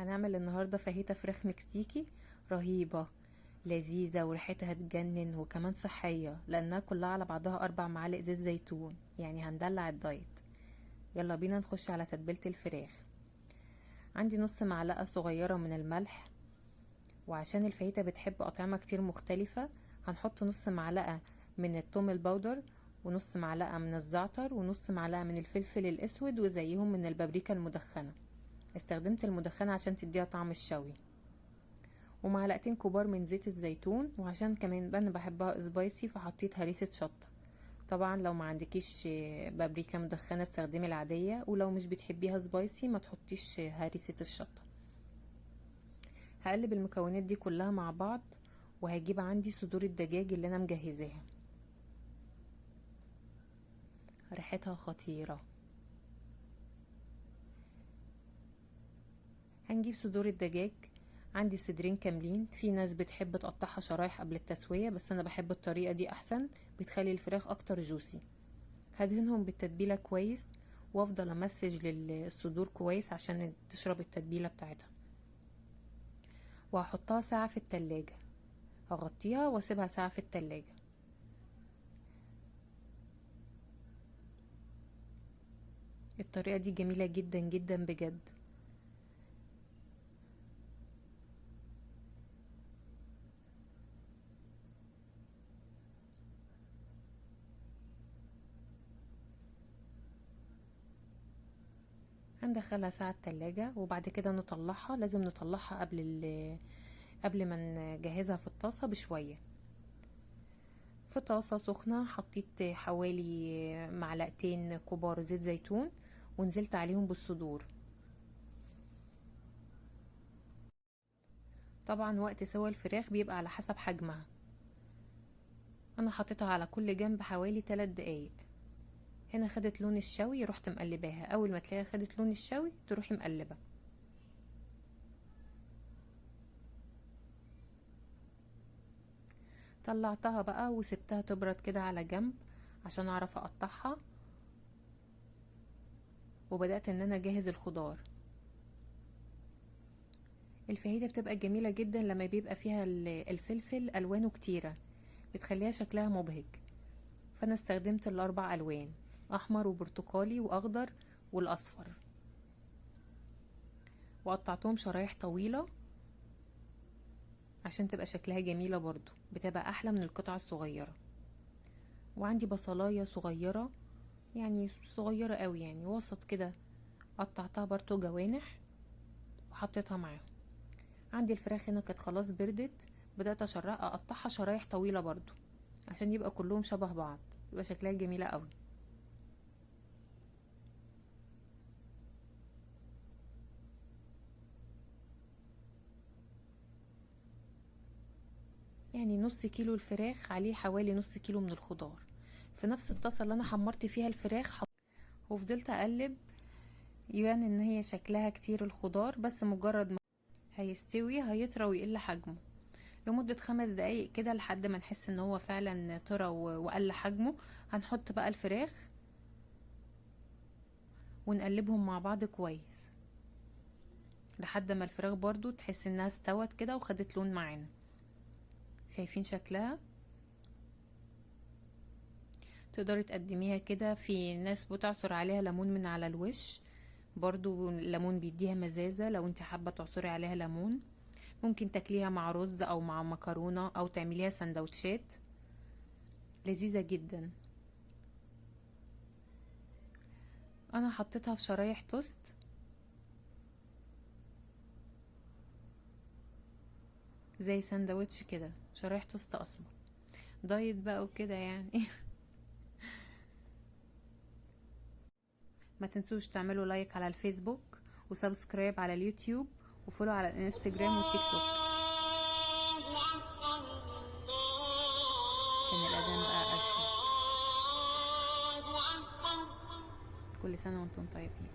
هنعمل النهاردة فاهيتا فراخ مكسيكي رهيبة لذيذة وريحتها تجنن، وكمان صحية لأنها كلها على بعضها 4 معالق زيت زيتون، يعني هندلع الدايت. يلا بينا نخش على تتبيلة الفراخ. عندي نص معلقة صغيرة من الملح، وعشان الفاهيتا بتحب أطعمة كتير مختلفة هنحط نص معلقة من التوم ال powder، ونص معلقة من الزعتر، ونص معلقة من الفلفل الأسود، وزيهم من البابريكا المدخنة. استخدمت المدخنة عشان تديها طعم الشوي. ومعلقتين كبار من زيت الزيتون، وعشان كمان انا بحبها spicy فحطيت هريسة شطة. طبعا لو ما عندكيش بابريكا مدخنة استخدمي العادية، ولو مش بتحبيها spicy ما تحطيش هريسة الشطة. هقلب المكونات دي كلها مع بعض، وهجيب عندي صدور الدجاج اللي انا مجهزاها، ريحتها خطيرة. هنجيب صدور الدجاج، عندي صدرين كاملين. في ناس بتحب تقطعها شرايح قبل التسوية، بس انا بحب الطريقة دي احسن، بتخلي الفراخ اكتر جوسي. هدهنهم بالتتبيلة كويس، وافضل امسج للصدور كويس عشان تشرب التتبيلة بتاعتها. وهحطها ساعة في التلاجة، هغطيها واسيبها ساعة في التلاجة. الطريقة دي جميلة جدا جدا بجد. هندخلها ساعة التلاجة وبعد كده نطلعها. لازم نطلعها قبل ما نجهزها في الطاسة بشوية. في طاسة سخنة حطيت حوالي معلقتين كبار زيت زيتون، ونزلت عليهم بالصدور. طبعا وقت سوى الفراخ بيبقى على حسب حجمها، انا حطيتها على كل جنب حوالي 3 دقايق. هنا خدت لون الشوي، رحت مقلباها. اول ما تلاقيها خدت لون الشوي تروحي مقلبه. طلعتها بقى وسبتها تبرد كده على جنب عشان اعرف اقطعها، وبدأت ان انا اجهز الخضار. الفاهيتا بتبقى جميلة جدا لما بيبقى فيها الفلفل الوانه كتيرة، بتخليها شكلها مبهج. فانا استخدمت الاربع الوان، احمر وبرتقالي واخضر والاصفر، وقطعتهم شرايح طويلة عشان تبقى شكلها جميلة، برضو بتبقى احلى من القطع الصغيرة. وعندي بصلاية صغيرة، يعني صغيرة قوي، يعني وسط كده، قطعتها برضو جوانح وحطيتها معاهم. عندي الفراخ هنا كانت خلاص بردت، بدأت اقطعها شرايح طويلة برضو عشان يبقى كلهم شبه بعض، يبقى شكلها جميلة قوي. يعني نص كيلو الفراخ عليه حوالي نص كيلو من الخضار. في نفس الطاسة اللي انا حمرت فيها الفراخ وفضلت اقلب، يبان ان هي شكلها كتير الخضار، بس مجرد ما هيستوي هيطرى ويقل حجمه لمدة 5 دقايق كده لحد ما نحس ان هو فعلا طرى وقل حجمه. هنحط بقى الفراخ ونقلبهم مع بعض كويس لحد ما الفراخ برضو تحس انها استوت كده وخدت لون معانا. شايفين شكلها؟ تقدري تقدميها كده. في ناس بتعصر عليها ليمون من على الوش، برضو الليمون بيديها مزازة، لو انت حابة تعصري عليها ليمون. ممكن تاكليها مع رز او مع مكرونة او تعمليها سندوتشات، لذيذة جدا. انا حطيتها في شرايح توست زي سندوتش كده، شرايح توست اسمر، دايت بقى وكده يعني. ما تنسوش تعملوا like على الفيسبوك و subscribe على اليوتيوب و follow على الانستجرام والتيك توك. كان الأذان بقى أذن. كل سنة وانتم طيبين.